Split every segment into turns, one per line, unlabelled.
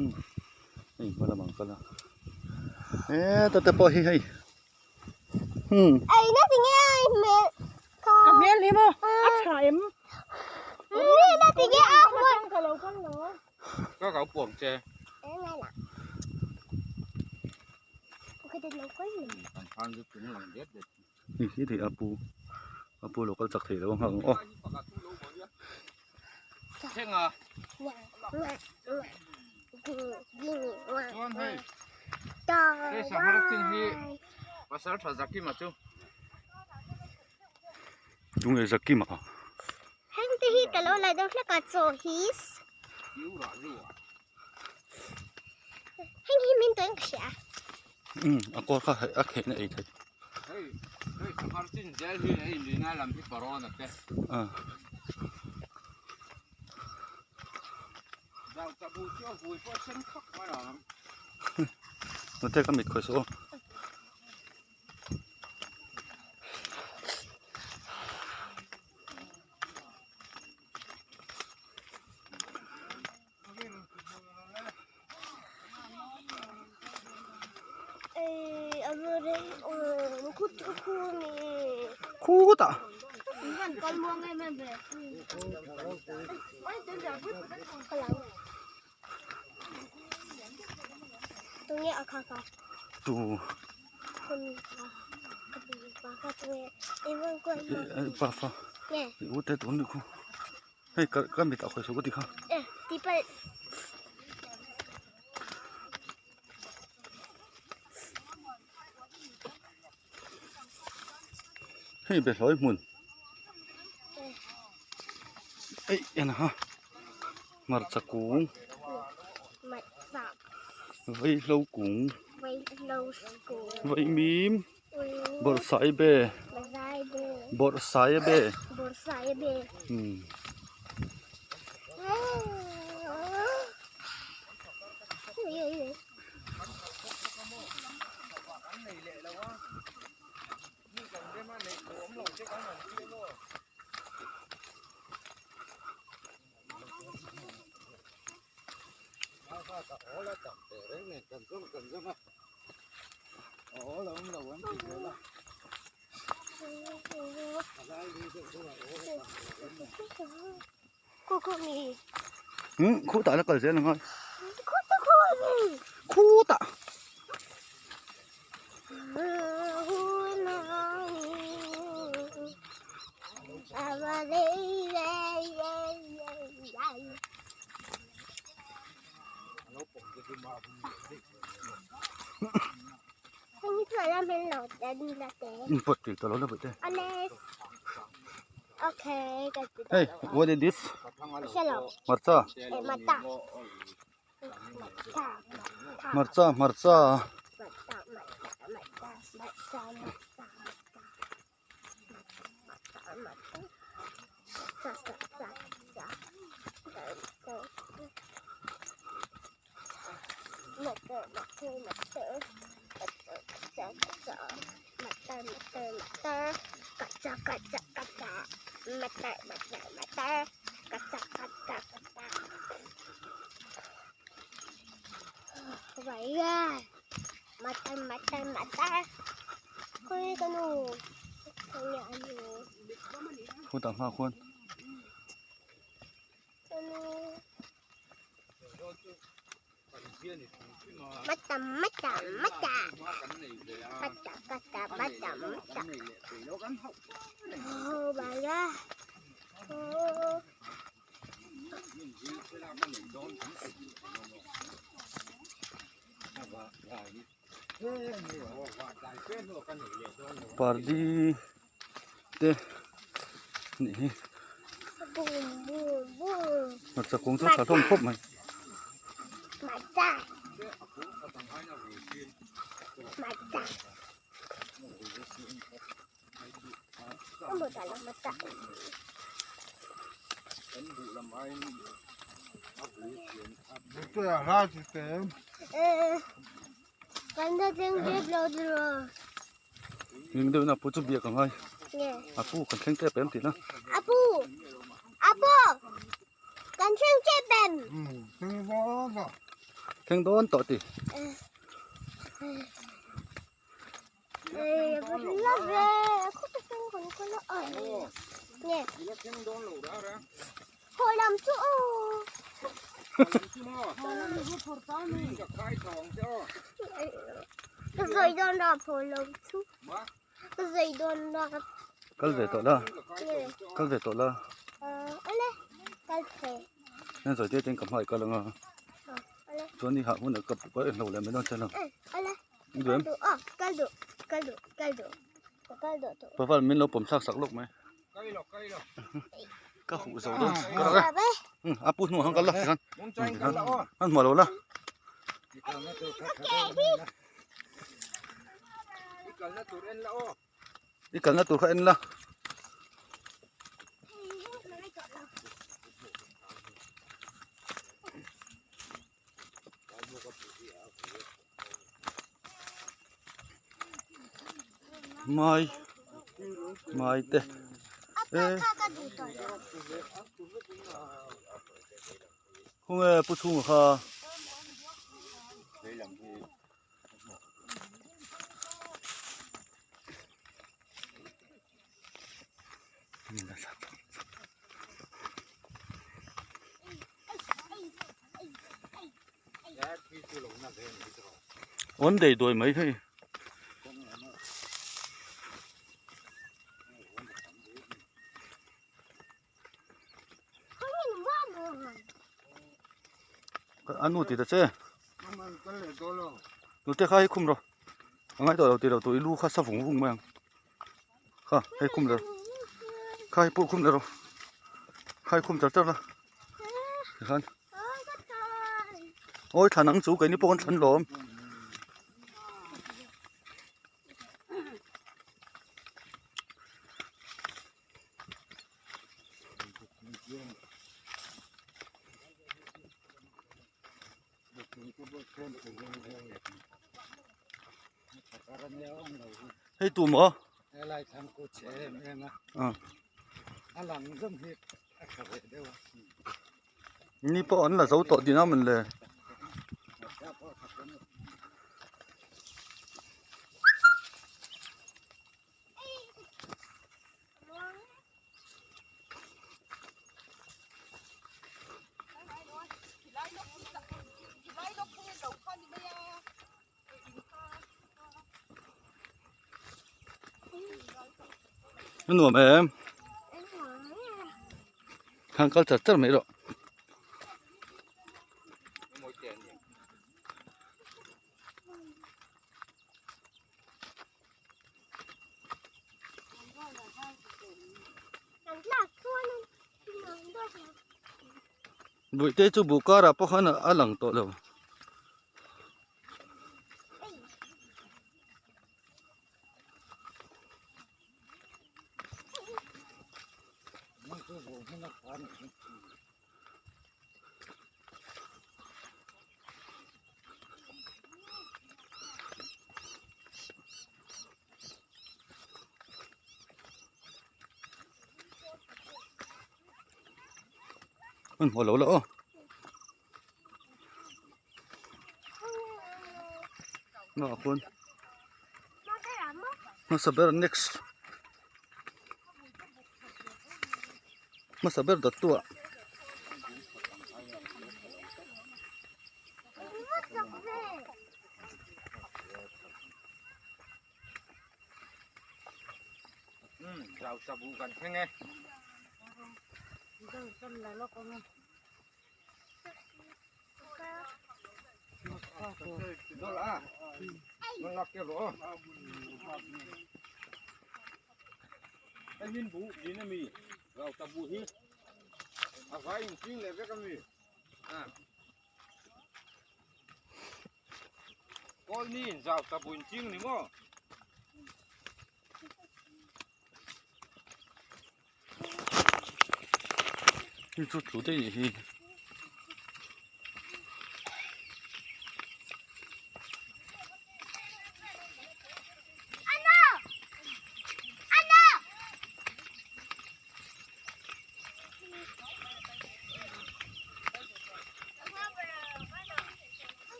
Umm hei hma lamah an kal a heta te pawh hi hei umm.
Ka hmel hi maw a tha em?
Ka kau puam che.
Hei hi thei a pu a pu lo kal chak thei lo ang ang aw.
Chuan hei hei sangha chin hi pasal tha Zakima chu.
Tunge Zakima?
Heng te hi ka lo la deuh hlek a chaw hi heng hi min tawng ka hria.
Umm a kawr kha a khehna ei thei.
Hei hei sanghar chin zel hi hei lina lam hi parawn a te.
Ah.
Zau chabu chu a vui pawh a sen khak mai ang.
Nute ka mit khawih suh aw. Khutah. Tu. Pa fa. U te tun ni khu. Hei ka ka mit ah khawih suh ka ti kha. Hei behlawi hmun eih en a hmarcha kung vaihlo kung vaihmim bawrhsaibe bawrhsaibe umm. Umm khutah la kal zel ang a khutah. Hey, what is this? Hmarcha. Hmarcha, hmarcha. Khutah hma khuan. Pardi te nih hi hmarcha kung chu tha hlawm khawp mai. Ning deuh in a pu chu biak a ngai a pu kan thleng tep em tih na.
Apu apu kan thleng tep em.
Thleng dawn tawh ti. Kal ve tawh la kal ve tawh la heng sawi te ten ka hmai kal anga chuan i hah hunah ka ka en hlo leh mai dawn che lo Paval min lo pawm thlak sak lawk mai ka huh zo dawn ka rak e a pu hnuah khan kal la tikhan an hmuh lo la. I kalna tur kha en la. Mai mai te e khawnge pu chhunga kha. Awn dei dawi mai hei. A nu ti ta che nute kha hei khum rawh a ngai tawh lo ti lo tur i lu kha sa vung vung mai ang kha hei khum leh rawh kha hei pawh khum leh rawh kha hei khum char char la tikhan awi thlan ang chu keini pawh kan thlan lawm. Hei tu maw? Ni pawh an la zo tawh ding a mawn le. A nuam em han kal char char mai rawh. Buihte chu buh karah pawh khan a lang tawh lo. Hmanhmawh lo la aw. Hmaah khuan hmasa ber next hmasa ber dawt tu ah. Hei chu tlu daih anih hi.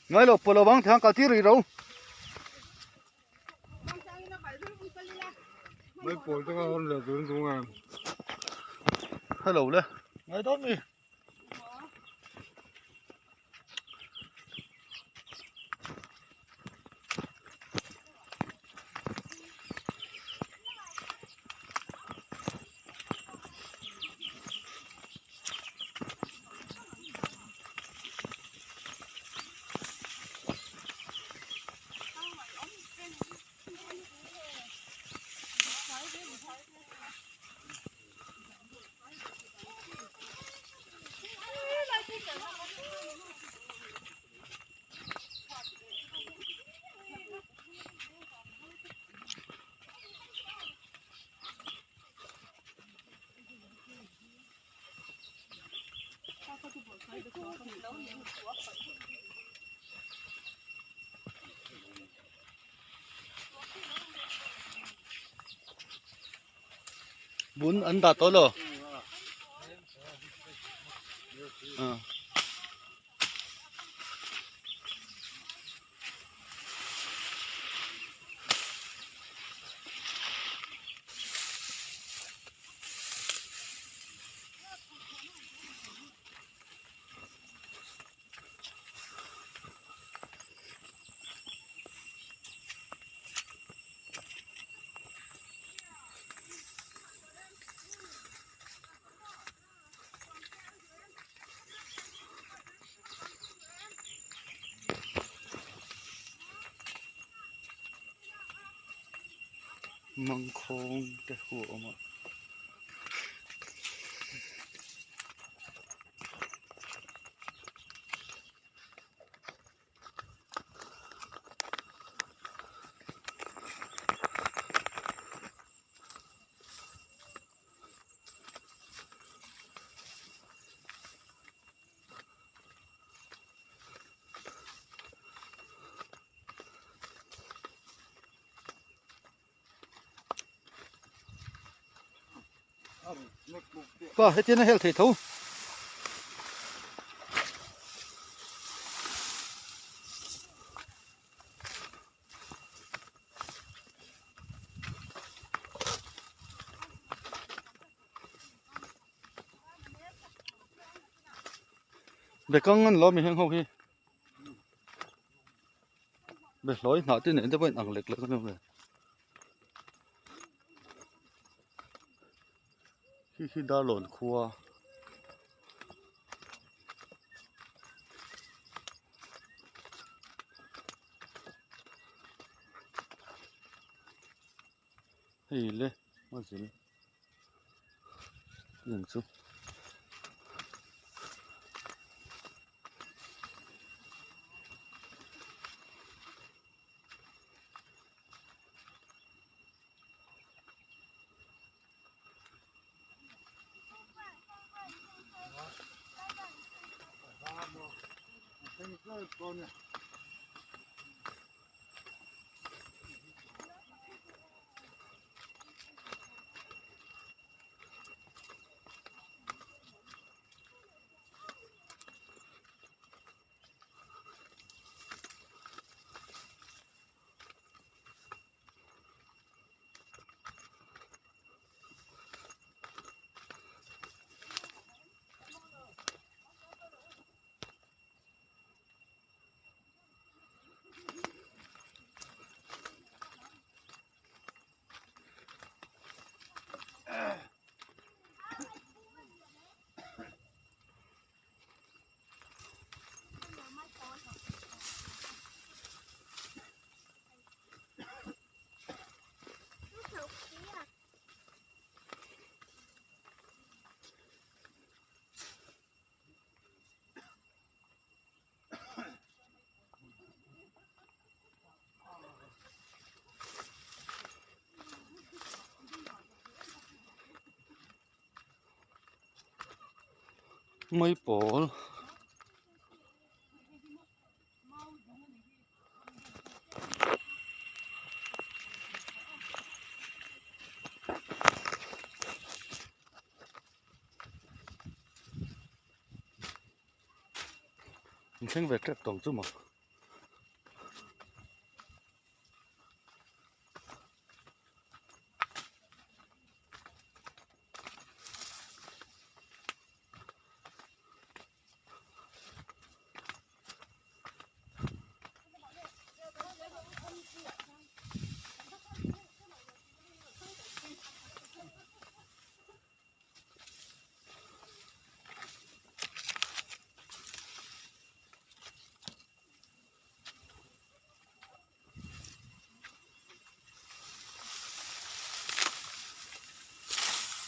Ngai lo pawh lo vang thang kal tir rih ro.
Mai pawl te kha hawn leh tur chu nge.
Hello le. Ngai dawn mi. Bún an dah tawh lo. Ah. Mangkhawng te hu a awm a. Pa hetian a hel thei tho. Bekang an lo mi heng ho hi. Be hlawi hnah te nen te pawh in ang lek lek a ni awm e. Khi khi Darlawn khua. Hei le a zin ang chu. Maipawl. In thleng ve tep tawng chu maw.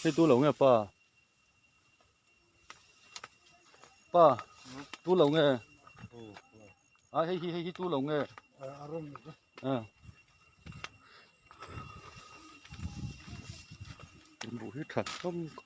Hei tu lo nge pa pa tu lo nge a hei hi hei hi tu lo nge a buh hi tha hlawm.